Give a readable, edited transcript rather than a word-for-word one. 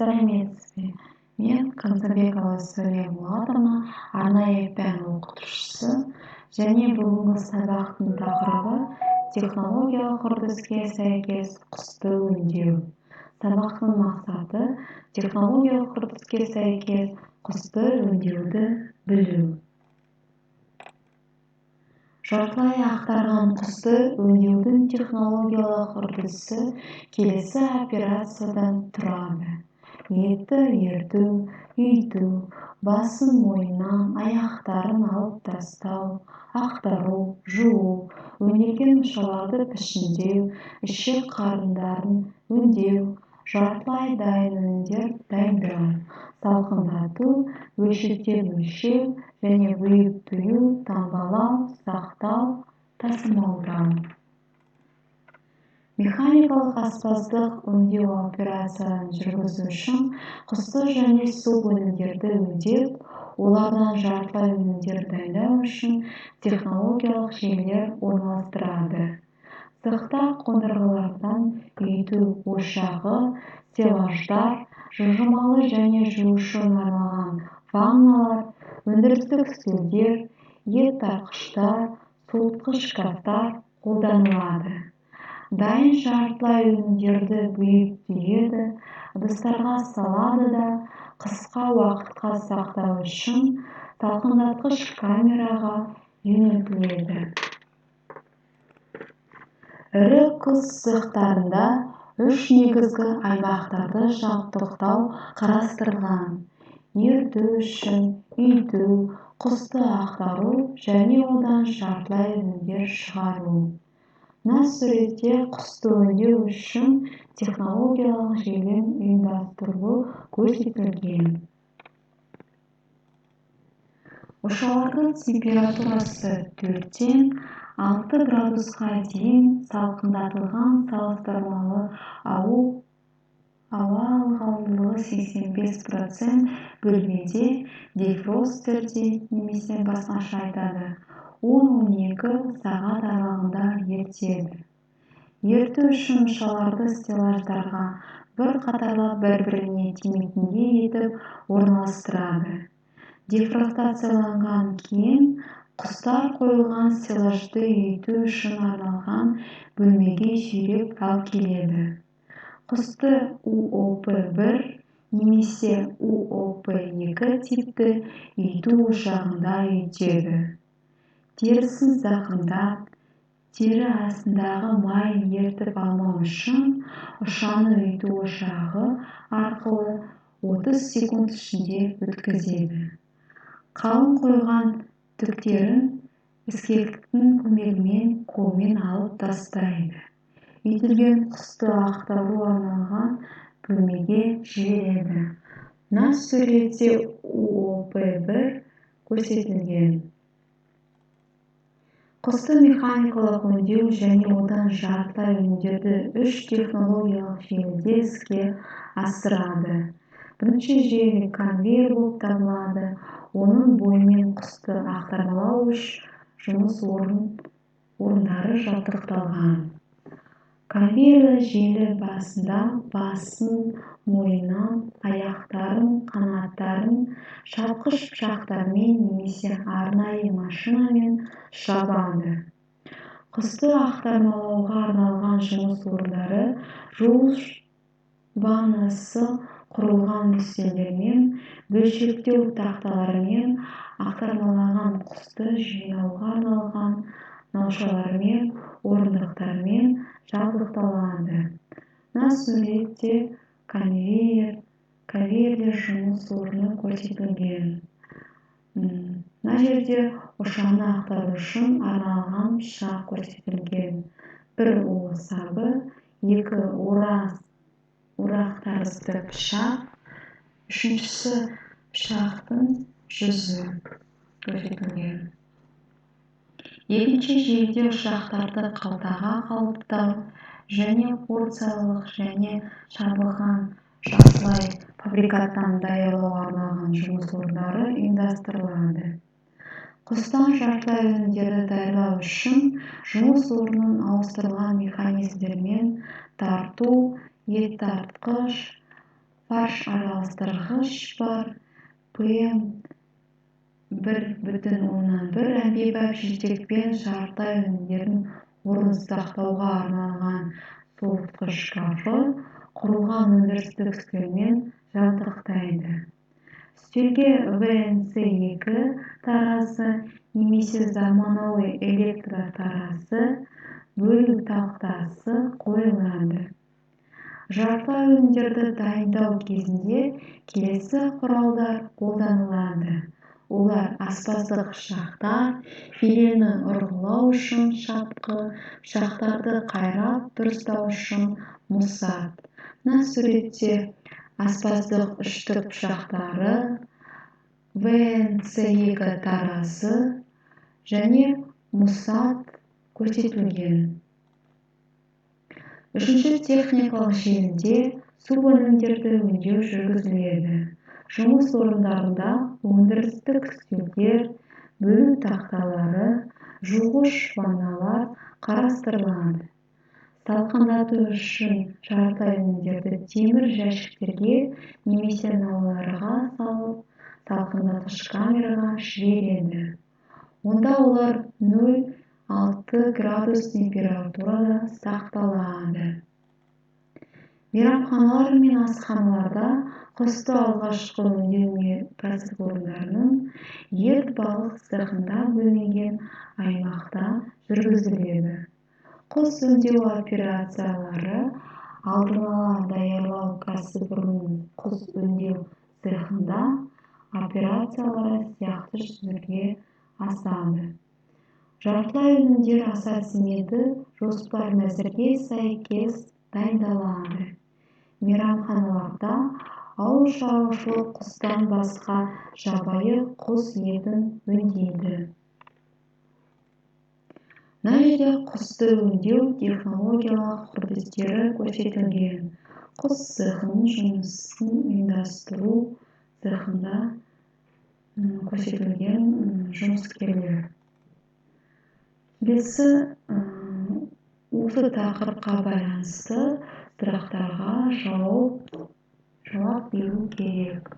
Сәлеметсіз бе? Мен Қамзабекова Сәуле Болатовна, арнайы пән оқытушысы, және бүгінгі сабақтың тақырыбы технологиялық үрдіске сәйкес құсты өңдеу. Сабақтың мақсаты технологиялық үрдіске сәйкес құсты өңдеуді білу. Жартылай ақтарған құсты өңдеудің технологиялық үрдісі келесі операциядан тұрады. Етті ерту, үйту, басын, мойнынан, аяқтарын алып тастау, ақтару, жуу, өңделген мүшаларды пішіндеу, ішек қарындарын өңдеу, жартылай дайын өнімдер дайындау, салқындату, бөлшектеп өлшеу және бүйіп-түю, таңбалау, сақтау, тасымалдау. Механикалық аспаздық өңдеу операцияларын жүргізу үшін құсты және субөнімдерді өңдеп, олардан жартылай өнімдер дайындау үшін технологиялық желілер орналастырады. Цехта қондырғылардан үйту ошағы, стеллаждар, жылжымалы және жуу үшін арналған ванналар, өндірістік үстелдер, ет тартқыштар, суытқыш шкафтар қолданылады. Дайын жартылай өнімдерді бүйіп-түйеді, ыдыстарға салады да, қысқа уақытқа сақтау үшін салқындатқыш камераға жөнелтіледі. Ірі құс цехтарында үш негізгі аймақтарды жабдықтау қарастырылған: ерту үшін, үйту, құсты ақтару және одан жартылай өнімдер шығару. Мына суретте құсты өңдеу үшін технологиялық желінің ұйымдастырылуы көрсетілген. Ошалардың температурасы 4-тен 6 градусқа дейін салқындатылған салыстырмалы ауа ылғалдылығы 85% бөлмеде дефростерде немесе басқаша айтады 10-12 сағат аралығында ерітеді. Ерту үшін мүшаларды стеллаждарға бір қатарлап бір-біріне тимейтіндей етіп орналастырады. Дефростацияланған кейін құстар қойылған стеллажды үйту үшін арналған бөлмеге сүйреп әкеледі. Құсты УОП-1 немесе УОП-2 типті үйту ошағында үйтеді. Терісін зақымдап, тері астындағы майын ерітіп алмау үшін ұшаны үйту ошағы арқылы 30 секунд ішінде өткізеді. Қалың қойған түктерін іскектің көмегімен қолмен алып тастайды. Үйтілген құсты ақтару арналған бөлмеге жібереді. Мына суретте УОП-1 көрсетілген. Құсты механикалық өңдеу және одан жартылай өнімдерді үш технологиялық желіде іске асырады. Бірінші желі конвейер болып табылады. Оның бойымен құсты ақтармалау үш жұмыс орындары жабдықталған. Конвейерлі желі басында басын, мойнынан, аяқтарын, қанаттарын шапқыш пышақтармен немесе арнайы машинамен шабады. Құсты ақтармалауға арналған жұмыс орындары жуғыш ваннасы құрылған үстелдермен, бөлшектеу тақталарымен, ақтармаланған құсты жинауға арналған наушалармен, орындықтармен жабдықталады. Мына суретте конвейерлі жұмыс орны көрсетілген. Мына жерде ұшаны ақтару үшін арналған пышақ көрсетілген. Бір уы сабы, екі орақ тәрізді пышақ, үшіншісі пышақтың жүзі көрсетілген. Екінші желіде ұшақтарды қалтаға қалыптау және порциялық және шабылған жартылай фабрикаттан даярлауға арналған жұмыс орындары ұйымдастырылады. Құстан жартылай өнімдерді даярлау үшін жұмыс орнын ауыстырылған механизмдермен тарту, ет тартқыш, Фарш араластырғыш бар. ПМ 1,1 әмбебап жетекпен жартылай өнімдердің орнын сақтауға арналған суытқыш шкафы құрылған өндірістік үстелмен жабдықтайды. Үстелге ВНЦ-2 таразы немесе заманауи электротаразы, бөлу тақтасы қойылады. Жартылай өнімдерді дайындау кезінде келесі құралдар қолданылады. Олар: аспаздық пышақтар, филені ұрғылау үшін шапқы, пышақтарды қайрап дұрыстау үшін мұсат. Мына суретте аспаздық үштік пышақтары, ВНЦ-2 таразы және мұсат көрсетілген. Үшінші техникалық желіде субөнімдерді өңдеу жүргізіледі. Жұмыс орындарында өндірістік үстелдер, бөлу тақталары, жуғыш ванналар қарастырылады. Салқындату үшін жартылай өнімдерді темір жәшіктерге немесе науаларға салып, салқындатқыш камераға жібереді. Онда олар 0,6 градус температурада сақталады. Мейрамханалар мен асханаларда құсты алғашқы өңдеу кәсіпорындарының ет балық цехында бөлінген аймақта жүргізіледі. Құс өңдеу операциялары алдын ала даярлау кәсіпорнының құс өңдеу цехында операциялары сияқты жүзеге асады. Жартылай өнімдер ассортименті жоспар мәзірге сәйкес дайындалады. Мейрамханаларда ауыл шаруашылық құстан басқа жабайы құс етін өңдейді. Мына жерде құсты өңдеу технологиялық үрдістері көрсетілген. Құс цехының жұмысын ұйымдастыру цехында көрсетілген жұмыскерлер. Келесі осы тақырыпқа байланысты сұрақтарға жауап беру керек.